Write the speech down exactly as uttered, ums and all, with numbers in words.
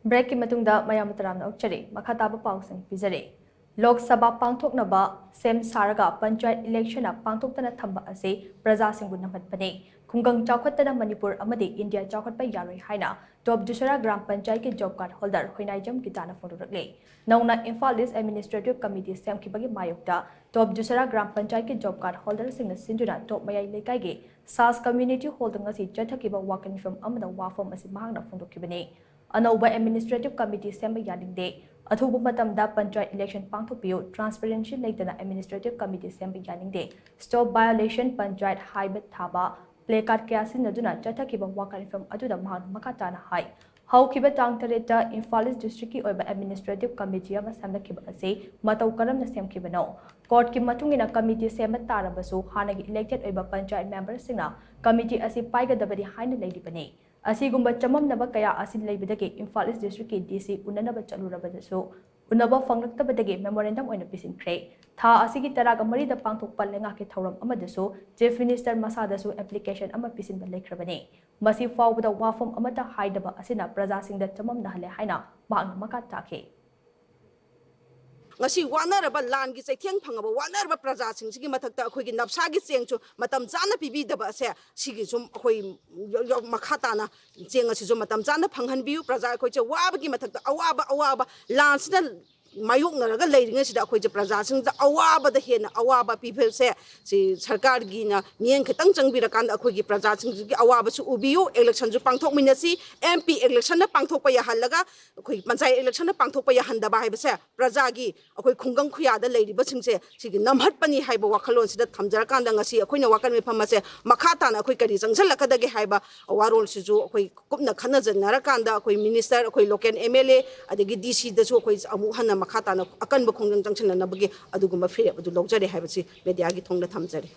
ꯕ꯭ꯔꯦꯛꯀꯤ ꯃꯇꯨꯡꯗ ꯃꯌꯥꯝ ꯇꯔꯥꯝꯅ ꯑꯣꯛꯆꯔꯤ꯫ ꯃꯈꯥ ꯇꯥꯕ ꯄꯥꯎꯁꯤꯡ ꯄꯤꯖꯔꯤ꯫ ꯂꯣꯛ ꯁꯚꯥ ꯄꯥꯡꯊꯣꯛꯅꯕ ꯁꯦꯝ ꯁꯥꯔꯒ ꯄꯟꯆꯥꯌꯠ ꯏꯂꯦꯛꯁꯟ ꯄꯥꯡꯊꯣꯛꯇꯅ ꯊꯝꯕ ꯑꯁꯤ ꯄ꯭ꯔꯖꯥꯁꯤꯡꯕꯨ ꯅꯝꯍꯠꯄꯅꯤ꯫ ꯈꯨꯡꯒꯪ ꯆꯥꯎꯈꯠꯇꯅ ꯃꯅꯤꯄꯨꯔ ꯑꯃꯗꯤ ꯏꯟꯗꯤꯌꯥ ꯆꯥꯎꯈꯠꯄ ꯌꯥꯔꯣꯏ ꯍꯥꯏꯅ ꯇꯣꯞ ꯗꯨꯁꯔꯥ ꯒ꯭ꯔꯥꯝ ꯄꯟꯆꯥꯌꯠꯀꯤ ꯖꯣꯕ ꯀꯥꯔꯗ ꯍꯣꯜꯗꯔ ꯍꯣꯏꯅꯥꯏꯖꯝ ꯒꯤꯇꯥꯅ ꯐꯣꯡꯗꯣꯔꯛꯂꯤ꯫ ꯅꯧꯅ ꯏꯝꯐꯥꯜ ꯏꯁ ꯑꯦꯗꯃꯤꯅꯤꯁꯇ꯭ꯔꯦꯇꯤꯚ ꯀꯃꯤꯇꯤ ꯁꯦꯝꯈꯤꯕꯒꯤ ꯃꯥꯌꯣꯛꯇ ꯇꯣꯞ ꯗꯨꯁꯔꯥ ꯒ꯭ꯔꯥꯝ ꯄꯟꯆꯥꯌꯠꯀꯤ ꯖꯣꯕ ꯀꯥꯔꯗ ꯍꯣꯜꯗꯔꯁꯤꯡꯅ ꯁꯤꯟꯗꯨꯅ ꯇꯣꯞ ꯃꯌꯥꯏ ꯂꯩꯀꯥꯏꯒꯤ ꯁꯥꯁ ꯀꯝꯃ꯭ꯌꯨꯅꯤꯇꯤ ꯍꯣꯜꯗ ꯉꯁꯤ ꯆꯠꯊꯈꯤꯕ ꯋꯥꯀꯠ ꯃꯤꯐꯝ ꯑꯃꯗ ꯋꯥꯐꯝ ꯑꯁꯤ ꯃꯍꯥꯛꯅ ꯐꯣꯡꯗꯣꯛꯈꯤꯕꯅꯤ꯫ ꯑꯅꯧꯕ ꯑꯦꯗꯃꯤꯅꯤꯁꯇ꯭ꯔꯦꯇꯤꯚ ꯀꯃꯤꯇꯤ ꯁꯦꯝꯕ ꯌꯥꯅꯤꯡꯗꯦ꯫ ꯑꯊꯨꯕ ꯃꯇꯝꯗ ꯄꯟꯆꯥꯌꯠ ꯏꯂꯦꯛꯁꯟ ꯄꯥꯡꯊꯣꯛꯄꯤꯌꯨ꯫ ꯇ꯭ꯔꯥꯟꯁꯄꯦꯔꯦꯟꯁꯤ ꯂꯩꯇꯅ ꯑꯦꯗꯃꯤꯅꯤꯁꯇ꯭ꯔꯦꯇꯤꯚ ꯀꯃꯤꯇꯤ ꯁꯦꯝꯕ ꯌꯥꯅꯤꯡꯗꯦ꯫ ꯁ꯭ꯇꯣꯞ ꯚꯥꯏꯑꯣꯂꯦꯁꯟ ꯄꯟꯆꯥꯌꯠ ꯍꯥꯏꯕ ꯊꯥꯕ, ꯄ꯭ꯂꯦ ꯀꯥꯔꯗ ꯀꯌꯥ ꯁꯤꯖꯤꯟꯅꯗꯨꯅ ꯆꯠꯊꯈꯤꯕ ꯋꯥꯀꯠ ꯃꯤꯐꯝ ꯑꯗꯨꯗ ꯃꯍꯥꯛꯅ ꯃꯈꯥ ꯇꯥꯅ ꯍꯥꯏ, ꯍꯧꯈꯤꯕ ꯇꯥꯡ ꯇꯔꯦꯠꯇ ꯏꯝꯐꯥꯜ ꯏꯁ ꯗꯤꯁꯇ꯭ꯔꯤꯛꯀꯤ ꯑꯣꯏꯕ ꯑꯦꯗꯃꯤꯅꯤꯁꯇ꯭ꯔꯦꯇꯤꯚ ꯀꯃꯤꯇꯤ ꯑꯃ ꯁꯦꯝꯂꯛꯈꯤꯕ ꯑꯁꯤ ꯃꯇꯧ ꯀꯔꯝꯅ ꯁꯦꯝꯈꯤꯕꯅꯣ? ꯀꯣꯔꯠꯀꯤ ꯃꯇꯨꯡ ꯏꯟꯅ ꯀꯃꯤꯇꯤ ꯁꯦꯝꯕ ꯇꯥꯔꯕꯁꯨ ꯍꯥꯟꯅꯒꯤ ꯏꯂꯦꯛꯇꯦꯗ ꯑꯣꯏꯕ ꯄꯟꯆꯥꯌꯠ ꯃꯦꯝꯕꯔꯁꯤꯡꯅ ꯀꯃꯤꯇꯤ ꯑꯁꯤ ꯄꯥꯏꯒꯗꯕꯅꯤ ꯍꯥꯏꯅ ꯂꯩꯔꯤꯕꯅꯤ꯫ ꯑꯁꯤꯒꯨꯝꯕ ꯆꯃꯝꯅꯕ ꯀꯌꯥ ꯑꯁꯤ ꯂꯩꯕꯗꯒꯤ ꯏꯝꯐꯥꯜ ꯏꯁ ꯗꯤꯁꯇ꯭ꯔꯤꯛꯀꯤ ꯗꯤ ꯁꯤ ꯎꯅꯅꯕ ꯆꯠꯂꯨꯔꯕꯗꯁꯨ ꯎꯅꯕ ꯐꯪꯂꯛꯇꯕꯗꯒꯤ ꯃꯦꯃꯣꯔꯦꯟꯗꯝ ꯑꯣꯏꯅ ꯄꯤꯁꯤꯟꯈ꯭ꯔꯦ꯫ ꯊꯥ ꯑꯁꯤꯒꯤ ꯇꯔꯥꯒ ꯃꯔꯤꯗ ꯄꯥꯡꯊꯣꯛꯄ ꯂꯩꯉꯥꯛꯀꯤ ꯊꯧꯔꯝ ꯑꯃꯗꯁꯨ ꯆꯤꯐ ꯃꯤꯅꯤꯁꯇꯔ ꯃꯁꯥꯗꯁꯨ ꯑꯦꯄ꯭ꯂꯤꯀꯦꯁꯟ ꯑꯃ ꯄꯤꯁꯤꯟꯕ ꯂꯩꯈ꯭ꯔꯕꯅꯤ꯫ ꯃꯁꯤ ꯐꯥꯎꯕꯗ ꯋꯥꯐꯝ ꯑꯃꯠꯇ ꯍꯥꯏꯗꯕ ꯑꯁꯤꯅ ꯄ꯭ꯔꯖꯥꯁꯤꯡꯗ ꯆꯃꯝꯅꯍꯜꯂꯦ ꯍꯥꯏꯅ ꯃꯍꯥꯛꯅ ꯃꯈꯥ ꯇꯥꯈꯤ꯫ ꯉꯁꯤ ꯋꯥꯅꯔꯕ ꯂꯥꯟꯒꯤ ꯆꯩꯊꯦꯡ ꯐꯪꯉꯕ ꯋꯥꯅꯔꯕ ꯄ꯭ꯔꯖꯥꯁꯤꯡꯁꯤꯒꯤ ꯃꯊꯛꯇ ꯑꯩꯈꯣꯏꯒꯤ ꯅꯞꯁꯥꯒꯤ ꯆꯦꯡꯁꯨ ꯃꯇꯝ ꯆꯥꯅ ꯄꯤꯕꯤꯗꯕ ꯑꯁꯦ ꯁꯤꯒꯤ ꯁꯨꯝ ꯑꯩꯈꯣꯏ ꯃꯈꯥ ꯇꯥꯅ ꯆꯦꯡ ꯑꯁꯤꯁꯨ ꯃꯇꯝ ꯆꯥꯅ ꯐꯪꯍꯟꯕꯤꯌꯨ꯫ ꯄ꯭ꯔꯖꯥ ꯑꯩꯈꯣꯏꯁꯦ ꯋꯥꯕꯒꯤ ꯃꯊꯛꯇ ꯑꯋꯥꯕ ꯑꯋꯥꯕ ꯂꯥꯟꯁꯤꯅ ꯃꯥꯌꯣꯛꯅꯔꯒ ꯂꯩꯔꯤꯉꯩꯁꯤꯗ ꯑꯩꯈꯣꯏꯁꯦ ꯄ꯭ꯔꯖꯥꯁꯤꯡꯗ ꯑꯋꯥꯕꯗ ꯍꯦꯟꯅ ꯑꯋꯥꯕ ꯄꯤꯕꯁꯦ ꯁꯤ ꯁꯔꯀꯥꯔꯒꯤꯅ ꯃꯤꯠꯌꯦꯡ ꯈꯤꯇꯪ ꯆꯪꯕꯤꯔꯀꯥꯟꯗ ꯑꯩꯈꯣꯏꯒꯤ ꯄ꯭ꯔꯖꯥꯁꯤꯡꯁꯤꯒꯤ ꯑꯋꯥꯕꯁꯨ ꯎꯕꯤꯌꯨ꯫ ꯏꯂꯦꯛꯁꯟꯁꯨ ꯄꯥꯡꯊꯣꯛꯃꯤꯟꯅꯁꯤ꯫ ꯑꯦꯝ ꯄꯤ ꯏꯂꯦꯛꯁꯟꯅ ꯄꯥꯡꯊꯣꯛꯄ ꯌꯥꯍꯜꯂꯒ ꯑꯩꯈꯣꯏ ꯄꯟꯆꯥꯌꯠ ꯏꯂꯦꯛꯁꯟꯅ ꯄꯥꯡꯊꯣꯛꯄ ꯌꯥꯍꯟꯗꯕ ꯍꯥꯏꯕꯁꯦ ꯄ꯭ꯔꯖꯥꯒꯤ ꯑꯩꯈꯣꯏ ꯈꯨꯡꯒꯪ ꯈꯨꯌꯥꯗ ꯂꯩꯔꯤꯕꯁꯤꯡꯁꯦ ꯁꯤꯒꯤ ꯅꯝꯍꯠꯄꯅꯤ ꯍꯥꯏꯕ ꯋꯥꯈꯜꯂꯣꯟꯁꯤꯗ ꯊꯝꯖꯔꯀꯥꯟꯗ ꯉꯁꯤ ꯑꯩꯈꯣꯏꯅ ꯋꯥꯀꯠ ꯃꯤꯐꯝ ꯑꯁꯦ ꯃꯈꯥ ꯇꯥꯅ ꯑꯩꯈꯣꯏ ꯀꯔꯤ ꯆꯪꯁꯤꯜꯂꯛꯀꯗꯒꯦ ꯍꯥꯏꯕ ꯋꯥꯔꯣꯜꯁꯤꯁꯨ ꯑꯩꯈꯣꯏ ꯀꯨꯞꯅ ꯈꯟꯅꯖꯟꯅꯔꯀꯥꯟꯗ ꯑꯩꯈꯣꯏ ꯃꯤꯅꯤꯁꯇꯔ, ꯑꯩꯈꯣꯏ ꯂꯣꯀꯦꯜ ꯑꯦꯝ ꯑꯦꯜ ꯑꯦ, ꯑꯗꯒꯤ ꯗꯤ ꯁꯤꯗꯁꯨ ꯑꯩꯈꯣꯏ ꯑꯃꯨꯛ ꯍꯟꯅ ꯃꯈꯥ ꯇꯥꯅ ꯑꯀꯟꯕ ꯈꯣꯡꯖꯪ ꯆꯪꯁꯤꯟꯅꯅꯕꯒꯤ ꯑꯗꯨꯒꯨꯝꯕ ꯐꯤꯔꯦꯞ ꯑꯗꯨ ꯂꯧꯖꯔꯦ ꯍꯥꯏꯕꯁꯤ ꯃꯦꯗꯤꯌꯥꯒꯤ ꯊꯣꯡꯗ ꯊꯝꯖꯔꯤ꯫